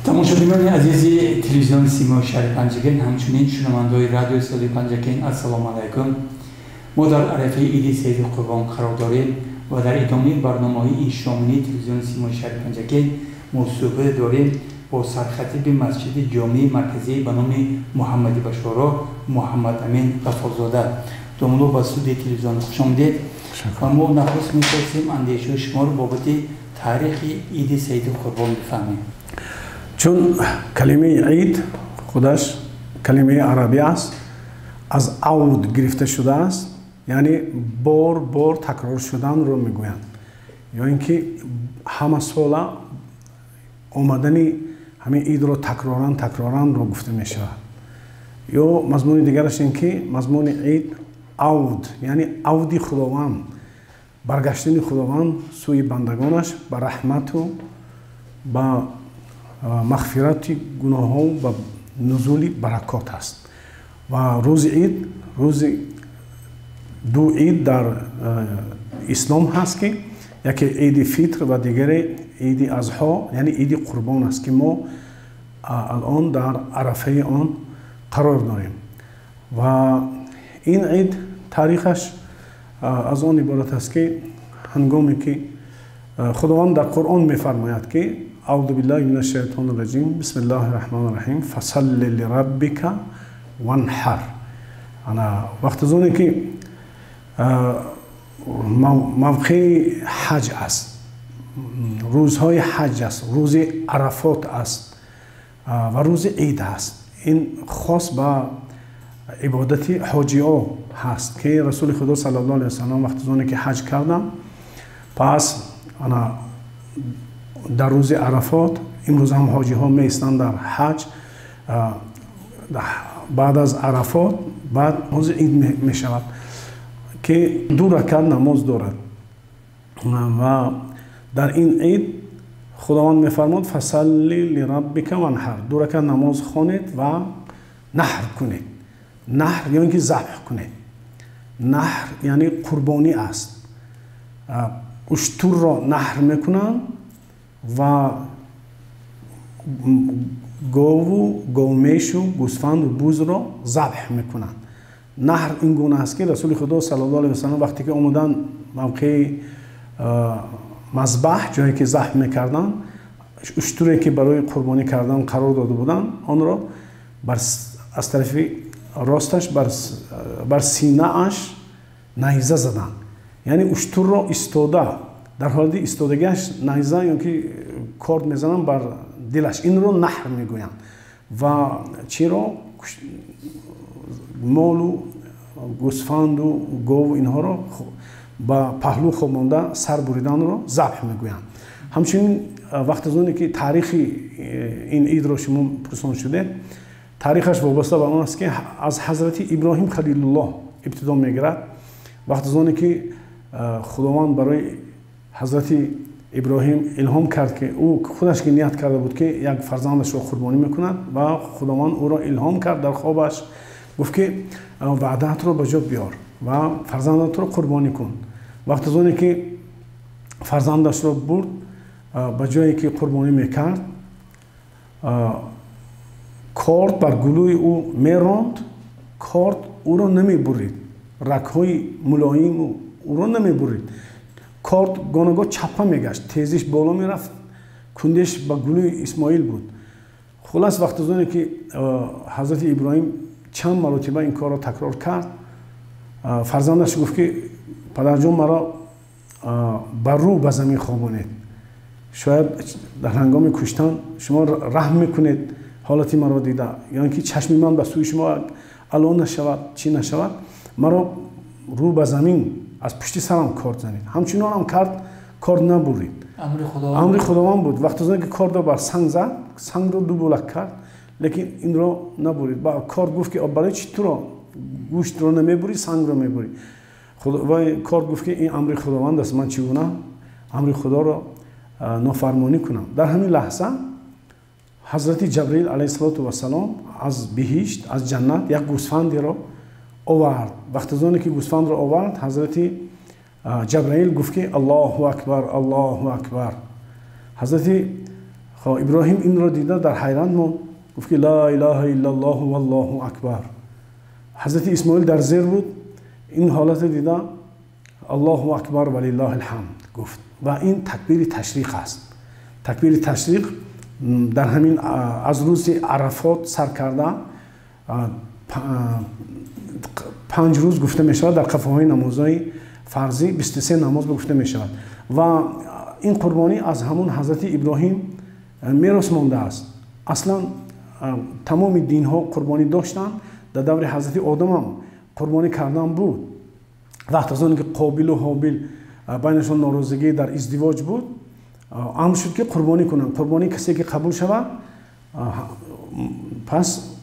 Тамошобинони азизи телевизиони Симои шаҳри Панҷакент, ҳамчунин шунавандаҳои радиои Садои Панҷакент, ассалому алайкум. Мо дар арафаи иди Саиди Қурбон қарор дорем ва дар идомаи барномаҳои ин шоминии телевизиони Симои шаҳри Панҷакент мо суҳбате дорем бо сархатиби масҷиди ҷомеи марказӣ ба номи Муҳаммади Башоро Муҳаммад Амин Ғаффорзода. Домулло, ба студияи телевизион хуш омадед ва мо нахуст мехостем андешаҳои шуморо бобати таърихи иди Саиди Қурбон бифаҳмем. Чун калимаи ид худаш калимаи арабӣ аст, аз авд гирифта шудааст, яъне бор бор такрор шуданро мегӯянд ё ин ки ҳама сола омадани ҳамин идро такроран такроранро гуфта мешавад. Ё мазмуни дигараш ин ки мазмуни ид авд, яъне авди Худованд, баргаштани Худованд сӯи бандагонаш ба раҳмату ба мағфирати гуноҳҳо, ба нузули баракот аст. Ва рӯзи ид, рӯзи ду ид дар ислом ҳаст, ки яке иди фитр ва дигаре иди азҳо, яъне иди қурбон аст, ки мо алон дар арафаи он қарор дорем. Ва ин ид таърихаш аз он иборат аст, ки ҳангоме ки Худованд дар Қуръон мефармояд, ки аъузу биллаҳи мин ашшайтони раҷим, бисмиллаҳи раҳмони раҳим, фасалли лираббика ванҳар. Ана вақт аз оне ки мавқеи ҳаҷ аст, рӯзҳои ҳаҷ аст, рӯзи Арафот аст ва рӯзи ид аст. Ин хос ба ибодати ҳоҷиҳо ҳаст, ки Расули Худо саллаллоҳу алайҳи васаллам вақти аз оне ки ҳаҷ кардам, пас ана дар рӯзи Арафот, имрӯз ҳам ҳоҷиҳо меистанд дар ҳаҷ, баъд аз Арафот баъд рӯзи ид мешавад, ки ду ракат намоз дорад. Ва дар ин ид Худованд мефармуд: фасалли лираббика ванҳар, ду ракат намоз хонед ва наҳр кунед. Наҳр ё ин ки забҳ кунед. Наҳр яъне қурбонӣ аст. Уштурро наҳр мекунанд ва гову говмешу гӯсфанду бузро забҳ мекунанд. Наҳр ин гуна аст, ки Расули Худо саллаллоҳу алайҳи васаллам вақте ки омаданд мавқеи мазбаҳ, ҷое ки забҳ мекарданд, уштуре ки барои қурбонӣ кардан қарор дода буданд, онро аз тарафи росташ бар синааш найза заданд, яъне уштурро истода, дар ҳолати истодагиаш найза ё ки корд мезананд бар дилаш. Инро наҳр мегӯянд. Ва чиро, молу гӯсфанду гову инҳоро ба паҳлӯ хобонда сар буриданро забҳ мегӯянд. Ҳамчунин вақт аз оне ки таърихи ин идро шумо пурсон шудед, таърихаш вобаста ба он аст, ки аз ҳазрати Иброҳим Халилуллоҳ ибтидо мегирад. Вақт аз оне ки Худованд барои ҳазрати Иброҳим илҳом кард, ки ӯ худаш ки ният карда буд, ки як фарзандашро қурбонӣ мекунад, ва Худованд ӯро илҳом кард, дар хобаш гуфт, ки ваъдаатро ба ҷо биёр ва фарзандатро қурбонӣ кун. Вақт аз оне ки фарзандашро бурд ба ҷое ки қурбонӣ мекард, корд бар гулӯи ӯ меронд, корд ӯро намебурид, рагҳои мулоиму ӯро намебурид. Корд гонагоҳ чаппа мегашт, тезиш боло мерафт, кундеш ба гулӯи Исмоил буд. Хулас, вақт аз оне ки ҳазрати Иброҳим чанд маротиба ин корро такрор кард, фарзандаш гуфт, ки падарҷон, маро ба рӯ ба замин хобонед, шояд дар ҳангоми куштан шумо раҳм мекунед ҳолати маро дида, ё ин ки чашми ман ба сӯи шумо ало нашавад, чӣ нашавад, маро рӯ ба замин аз пушти сарам корд занед. Ҳамчунонам кард, корд набурид. Амри Худованд буд. Вақт аз оне ки кордро бар санг зад, сангро ду булак кард, лекин инро набурид. Корд гуфт, ки барои чӣ туро гӯштро намебурӣ, сангро мебурӣ? Вай корд гуфт, ки ин амри Худованд аст, ман чӣ гуна амри Худоро нофармонӣ кунам? Дар ҳамин лаҳза ҳазрати Ҷабраил алайҳиссалоту вассалом аз биҳишт, аз ҷаннат як гӯсфандеро овард. Вақт аз оне ки гӯсфандро овард, ҳазрати Ҷабраил гуфт, ки Аллоҳу акбар, Аллоҳу акбар. Ҳазрати Хоб Иброҳим инро дида дар ҳайрат монд, гуфт ки ла илаҳа иллаллоҳу валлоҳу акбар. Ҳазрати Исмоил дар зер буд, ин ҳолатро дида Аллоҳу акбар валиллаҳил ҳамд гуфт. Ва ин такбири ташриқ аст. Такбири ташриқ дар ҳамин аз рӯзи Арафот сар карда 5 рӯз гуфта мешавад, дар қафоҳои намозҳои фарзӣ 23 намоз гуфта мешавад. Ва ин қурбонӣ аз ҳамон ҳазрати Иброҳим мерос мондааст. Аслан тамоми динҳо қурбонӣ доштанд, дар даври ҳазрати Одамам қурбонӣ кардан буд. Вақт аз оне ки Қобилу Ҳобил байнашон норозигӣ дар издивоҷ буд, амр шуд ки қурбонӣ кунанд. Қурбонӣ касе ки қабул шавад, пас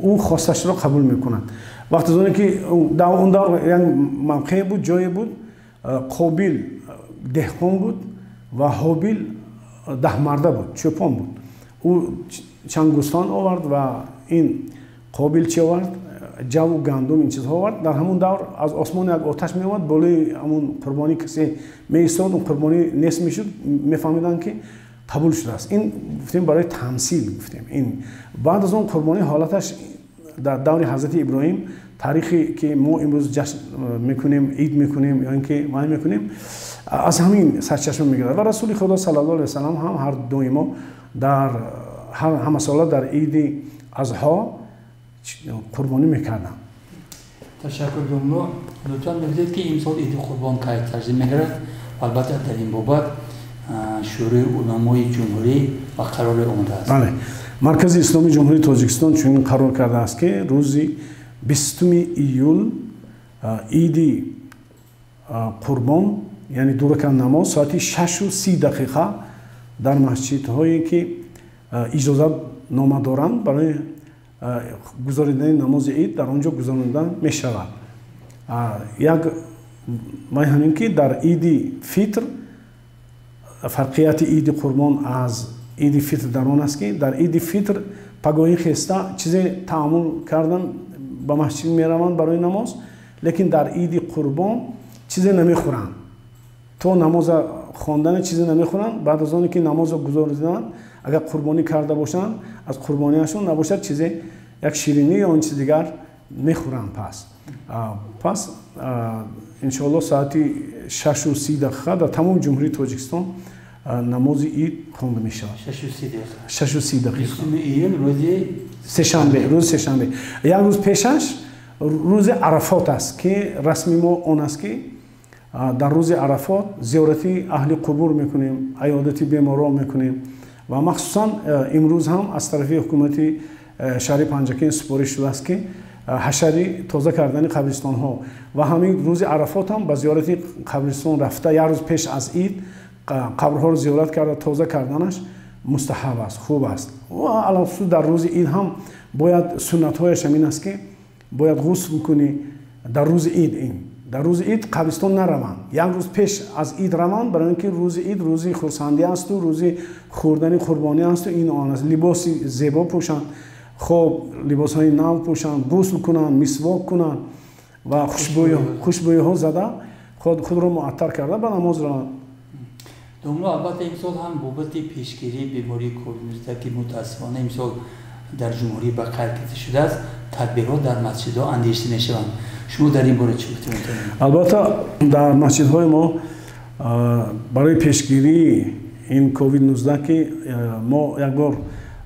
ӯ хосташро қабул мекунад. Вақт аз оне ки дар он давр як мавқее буд, ҷое буд, Қобил деҳқон буд ва Ҳобил даҳмарда буд, чӯпон буд. Ӯ чанд гӯсфанд овард ва ин Қобил чӣ овард? Ҷаву гандум, ин чизҳо овард. Дар ҳамон давр аз осмон як оташ меомад, болои ҳамон қурбонӣ касе меистод, он қурбонӣ нест мешуд, мефаҳмиданд ки қабул шудааст. Ин гуфтем барои тамсил гуфтем. Ин баъд аз он қурбонӣ ҳолаташ дар даври ҳазрати Иброҳим, таърихе ки мо имрӯз ҷашн мекунем, ид мекунем ё ин ки май мекунем, аз ҳамин сарчашма мегирад. Ва Расули Худо саллаллоҳу алайҳи васаллам ҳам ҳар доимо дар ҳамасола дар иди Азҳо қурбонӣ мекарданд. Ташаккур домло. Лутфан мегӯед ки имсол иди қурбон кай таҷлил мегардад? Албатта дар ин бобат Шӯрои уламои ҷумҳурӣ ба қароре омадааст. Бале, Маркази Исломии Ҷумҳурии Тоҷикистон чунин қарор кардааст ки рӯзи 20 июл иди қурбон, яъне ду ракат намоз соати 6:30 дар масҷидҳое ки иҷозатнома доранд барои гузаронидани намози ид дар он ҷо гузаронида мешавад. Як май ҳамин ки дар иди фитр фарқияти иди қурбон аз иди фитр дар он аст ки дар иди фитр пагоҳӣ хеста чизе таъаммул кардан ба масҷид мераванд барои намоз, лекин дар иди қурбон чизе намехӯранд. То намоза хондани чизе намехӯранд. Баъд аз оне ки намозро гузарониданд, агар қурбонӣ карда бошанд, аз қурбониашон набошад чизе, як ширинӣ ё он чиз дигар мехӯранд. Пас иншоаллоҳ соати 6:30 дар тамоми Ҷумҳурии Тоҷикистон намози ид хонда мешавад. 6:30. 6:30. 20 июл рӯзи сешанбе, рӯзи сешанбе. Як рӯз пешаш рӯзи Арафот аст ки расми мо он аст ки дар рӯзи Арафот зиёрати аҳли қубур мекунем, аёдати беморон мекунем ва махсусан имрӯз ҳам аз тарафи ҳукумати шаҳри Панҷакент супориш шудааст ки ҳашари тоза кардани қабристонҳо ва ҳамин рӯзи Арафот ҳам ба зиёрати қабристон рафта як рӯз пеш аз ид қабрҳоро зиёрат карда тоза карданаш мустаҳаб аст, хуб аст. Ва алалхусус дар рӯзи ид ҳам бояд суннатҳояш ҳамин аст ки бояд ғусл кунӣ дар рӯзи ид. Ин дар рӯзи ид қабристон нараванд, як рӯз пеш аз ид раванд, барои ин ки рӯзи ид рӯзи хурсандӣ асту рӯзи хӯрдани қурбонӣ асту ин он аст. Либоси зебо пӯшанд, хоб либосҳои нав пӯшанд, ғусл кунанд, мисвок кунанд ва хушбӯйиҳо зада худро муаттар карда ба намоз раванд. Домло, албатта имсол ҳам бобати пешгирии бемории ковид-19 ки мутаассифона имсол дар ҷумҳурӣ ба қайд гирифта шудааст, тадбирҳо дар масҷидҳо андешида мешаванд. Шумо дар ин бора чӣ гуфта метавонед? Албатта дар масҷидҳои мо барои пешгирии ин ковид-19 ки мо як бор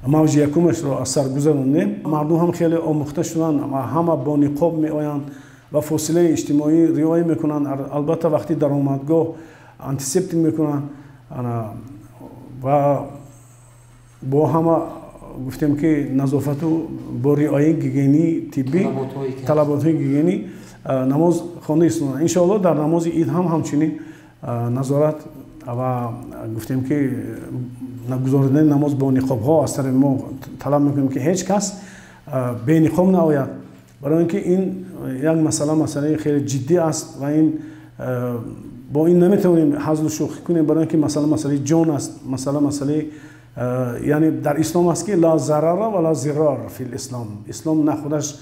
мавҷи якумашро аз сар гузарондем, мардум ҳам хеле омӯхта шуданд ва ҳама бо ниқоб меоянд ва фосилаи иҷтимоӣ риоя мекунанд. Албатта вақти даромадгоҳ антисептик мекунанд ва бо ҳама гуфтем ки назофату бо риояи гигиении тиббӣ, талаботҳои гигиенӣ намоз хонда истоданд. Иншоаллоҳ дар намози ид ҳам ҳамчунин назорат ва гуфтем ки гузаронидани намоз бо ниқобҳо аз тарафи мо талаб мекунем ки ҳеҷ кас бениқоб наояд, барои ин ки ин як масъалаи хеле ҷиддӣ аст ва ин бо ин наметавонем ҳазлу шӯхӣ кунем, барои ин ки масъалаи ҷон аст, масъалаи яъне дар ислом аст ки ла зарара ва ла зирар фил ислом. Ислом на худаш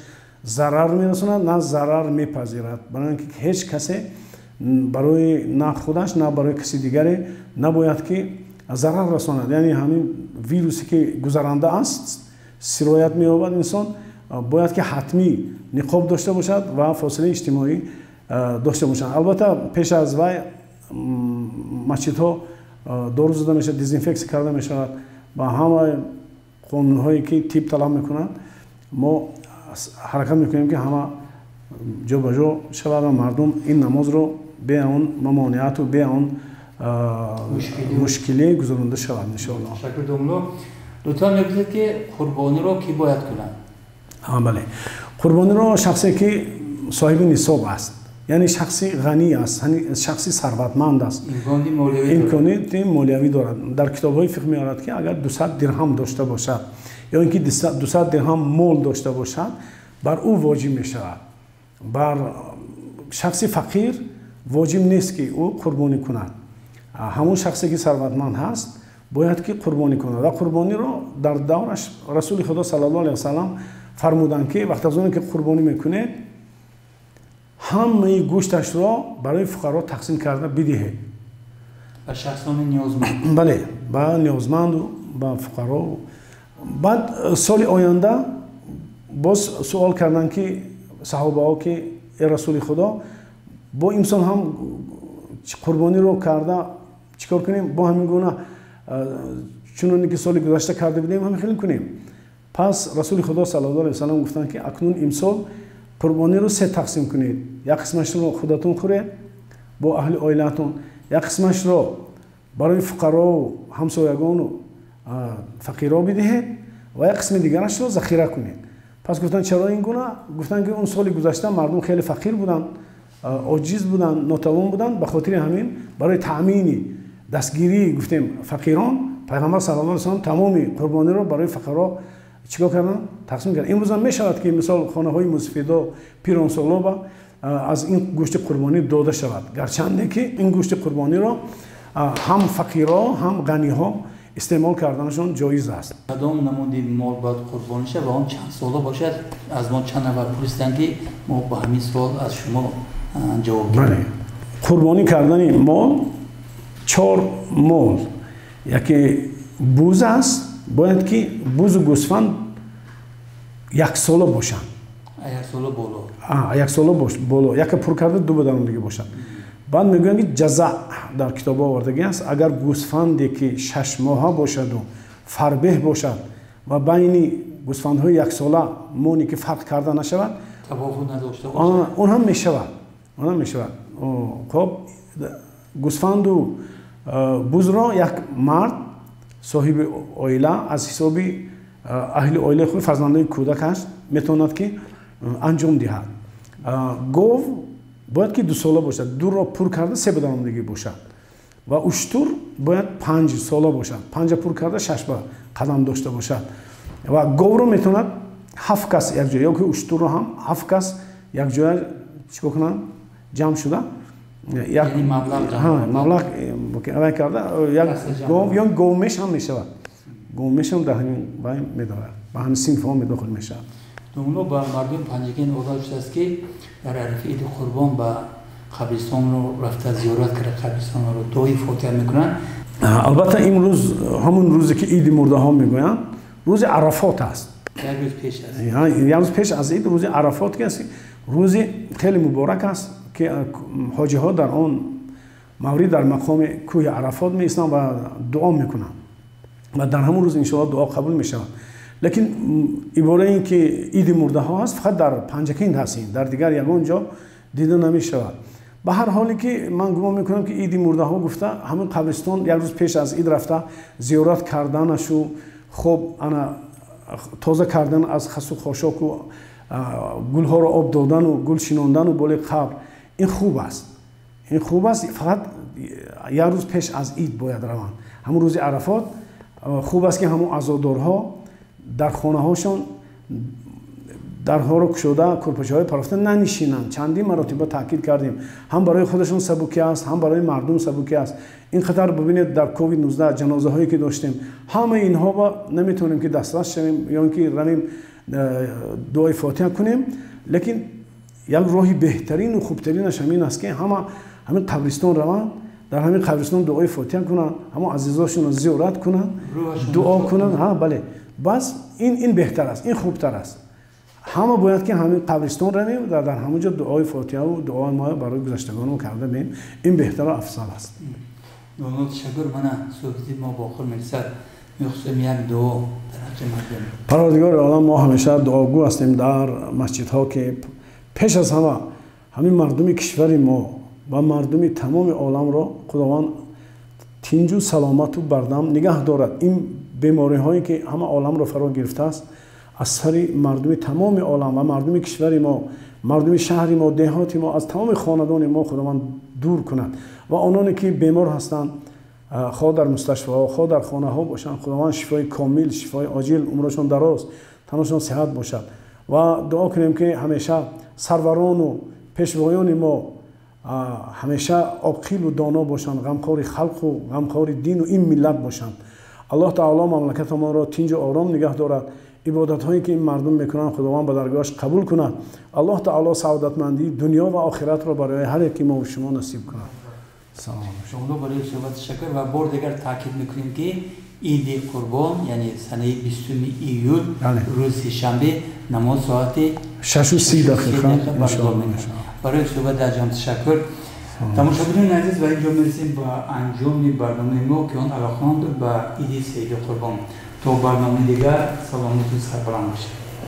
зарар мерасонад, на зарар мепазирад, барои ин ки ҳеҷ касе барои на худаш, на барои каси дигаре набояд ки зарар расонад. Яъне ҳамин вирусе ки гузаранда аст, сироят меёбад инсон, бояд ки ҳатмӣ ниқоб дошта бошад ва фосилаи иҷтимоӣ дошта бошад. Албатта пеш аз вай масҷидҳо дору зада мешавад, дезинфексия карда мешавад ва ҳамаи қонунҳое ки тиб талаб мекунанд, мо ҳаракат мекунем ки ҳама ҷо ба ҷо шавад ва мардум ин намозро бе он мамониату бе он мушкилӣ гузаронда шавад иншоаллоҳ. Ташаккур домулло. Лутфан мегӯед ки қурбониро кӣ бояд кунад? Бале, қурбониро шахсе ки соҳиби нисоб аст, яъне шахси ғанӣ аст, шахси сарватманд аст, имконияти молиявӣ дорад. Дар китобҳои фиқҳ меорад ки агар 200 дирҳам дошта бошад ё ин ки 200 дирҳам мол дошта бошад, бар ӯ воҷиб мешавад. Бар шахси фақир воҷиб нест ки ӯ қурбонӣ кунад. Ҳамон шахсе ки сарватманд ҳаст бояд ки қурбонӣ кунад ва қурбониро дар давраш Расули Худо саллаллоҳу алайҳи васаллам фармуданд ки вақт аз оне ки қурбонӣ мекунед, ҳамаи гӯшташро барои фуқаро тақсим карда бидиҳед. Ба шахсони ниёзманд. Бале, ба ниёзманду ба фуқаро. Баъд соли оянда боз суол карданд ки саҳобаҳо ки э Расули Худо, бо имсол ҳам қурбониро карда чӣ кор кунем? Бо ҳамин гуна чуноне ки соли гузашта карда будем, ҳамин хел кунем. Пас Расули Худо саллаллоҳу алайҳи васаллам гуфтанд ки акнун имсол қурбониро се тақсим кунед. Як қисмашро худатон хӯред бо аҳли оилаатон, як қисмашро барои фуқарову ҳамсоягону фақиро бидиҳед ва як қисми дигарашро захира кунед. Пас гуфтанд чаро ин гуна? Гуфтанд ки он соли гузашта мардум хеле фақир буданд, оҷиз буданд, нотавон буданд. Ба хотири ҳамин барои таъмини дастгирии гуфтем фақирон, Пайғамбар саллаллоҳу алайҳи васаллам тамоми қурбониро барои фақаро чикор карданд? Тақсим карданд. Имрӯзам мешавад ки мисол хонаҳои мусфидо, пиронсолоба аз ин гӯшти қурбонӣ дода шавад, гарчанде ки ин гӯшти қурбониро ҳам фақиро ҳам ғаниҳо истеъмол карданашон ҷоиз аст. Кадом намуди мол бояд қурбонӣ шавад ва он чанд сола бошад? Аз мо чанд нафар пурсиданд ки мо ба ҳамин суол аз шумо ҷавоб гирем. Қурбонӣ кардани мол 4 мол, яке буз аст, бояд ки бузу гӯсфанд яксола бошанд. Яксола боло. Яксола боло, яке пур карда ду бадарондагӣ бошад. Баъд мегӯянд ки ҷаза дар китобҳо овардагӣ аст, агар гӯсфанде ки 6 моҳа бошаду фарбеҳ бошад ва байни гӯсфандҳои яксола моне ки фарқ карда нашавад, тафовут надошта бошад, он ҳам мешавад, он ҳам мешавад. Хоб, гӯсфанду бузро як мард соҳиби оила аз ҳисоби аҳли оилаи худ, фарзандои кӯдакаш метавонад ки анҷом диҳад. Гов бояд ки 2 сола бошад, 2-ро пур карда 3 бадаромдагӣ бошад ва уштур бояд 5 сола бошад, 5 пур карда 6 ба қадам дошта бошад. Ва говро метавонад 7 кас якҷоя ё ки уштурро ҳам 7 кас якҷоя чикор кунанд, ҷамъ шуда як маблағ карда як гов ё говмеш ҳам мешавад. Говмеш ҳам дар ҳамин вай медорад, ба ҳамин синфҳо медохил мешавад. Домулло, ба мардуми Панҷакент одат шудааст ки дар арафаи Иди Қурбон ба қабристонро рафта зиёрат карда, қабристонро дуои фотиҳа мекунанд. Албатта имрӯз ҳамон рӯзе ки Иди мурдаҳо мегӯянд, рӯзи Арафот аст. Як рӯз пеш аз як рӯз пеш аз ид, рӯзи Арафот ки аст, рӯзи хеле муборак аст ки ҳоҷиҳо дар он маврид дар мақоми кӯҳи Арафот меистанд ва дуо мекунанд ва дар ҳамон рӯз иншоаллоҳ дуо қабул мешавад. Лекин ибораи ин ки Иди мурдаҳо аст фақат дар Панҷакент ҳаст, ин дар дигар ягон ҷо дида намешавад. Ба ҳар ҳоле ки ман гумон мекунам ки Иди мурдаҳо гуфта ҳамин қабристон як рӯз пеш аз ид рафта зиёрат карданашу, хоб ана тоза кардан аз хасу хошоку гулҳоро об додану гул шинондану болои қабр, ин хуб аст. Ин хуб аст, фақат як рӯз пеш аз ид бояд раванд. Ҳамон рӯзи Арафот хуб аст ки ҳамон азодорҳо дар хонаҳошон дарҳоро кушода, курпачаҳои парафта нанишинанд. Чандин маротиба таъкид кардем, ҳам барои худашон сабукӣ аст, ҳам барои мардум сабукӣ аст. Ин қадар бибинед дар ковид-19 ҷанозаҳое ки доштем, ҳамаи инҳо ба наметавонем ки дастрас шавем ё ин ки равем дуои фотиҳа кунем. Лекин як роҳи беҳтарину хубтаринаш ҳамин аст ки ҳама ҳамин қабристон раванд, Дар ҳамин қабристон дуои фотиҳа кунанд, ҳамон азизошонро зиёрат кунанд, дуо кунанд. Ҳа, бале, бас ин беҳтар аст, ин хубтар аст. Ҳама бояд ки ҳамин қабристон равем ва дар ҳамон ҷо дуои фотиҳаву дуои мо барои гузаштагонмон карда бием. Ин беҳтару афзал аст. Домод, ташаккур. Мана суҳбати мо ба охир мерасад. Мехостем як дуо дар ҳаққи мардум. Парвардигори олам, мо ҳамеша дуогӯ ҳастем дар масҷидҳо, ки пеш аз ҳама ҳамин мардуми кишвари мо ва мардуми тамоми оламро Худованд тинҷу саломату бардам нигаҳ дорад. Ин бемориҳое ки ҳама оламро фаро гирифтааст, аз сари мардуми тамоми олам ва мардуми кишвари мо, мардуми шаҳри мо, деҳоти мо, аз тамоми хонадони мо Худованд дур кунад. Ва ононе ки бемор ҳастанд, хоҳ дар мусташфаҳо, хоҳ дар хонаҳо бошанд, Худованд шифои комил, шифои оҷил, умрашон дароз, танашон сиҳат бошад. Ва дуо кунем, ки ҳамеша сарварону пешвоёни мо ҳамеша оқилу доно бошанд, ғамхори халқу ғамхори дину ин миллат бошанд. Аллоҳ таоло мамлакатамонро тинҷу ором нигаҳ дорад. Ибодатҳое ки ин мардум мекунанд, Худованд ба даргоҳаш қабул кунад. Аллоҳ таоло саодатмандии дунё ва охиратро барои ҳар яки мо шумо насиб кунад. Салом. Шумо барои суҳбат ташаккур ва бор дигар таъкид мекунем, ки Иди Қурбон, яъне санаи 20 июл, рӯзи шанбе, намоз соати 6:30. Баргузор мекунад. Барои суҳбат дар ҷон ташаккур. Тамошобинони азиз, ва инҷо мерасем ба анҷоми барномаи мо, ки он алоқаманд ба Иди Саиди Қурбон. То барномаи дигар саломату сарбаланд бошед.